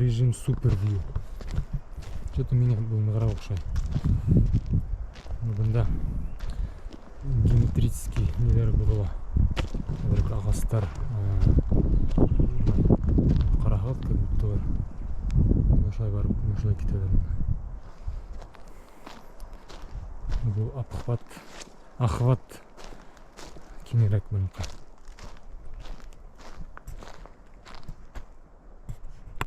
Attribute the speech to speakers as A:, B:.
A: Режим Super View. Что-то миңә был нығыраҡ оҡшай. Бында геометрический ниҙәр боҙола. Әҙерәк ағастар ҡараһағыҙ, как будто улар ошолай барып, ошолай китәләр бында. Был обхват, охват киңерәк быныҡы.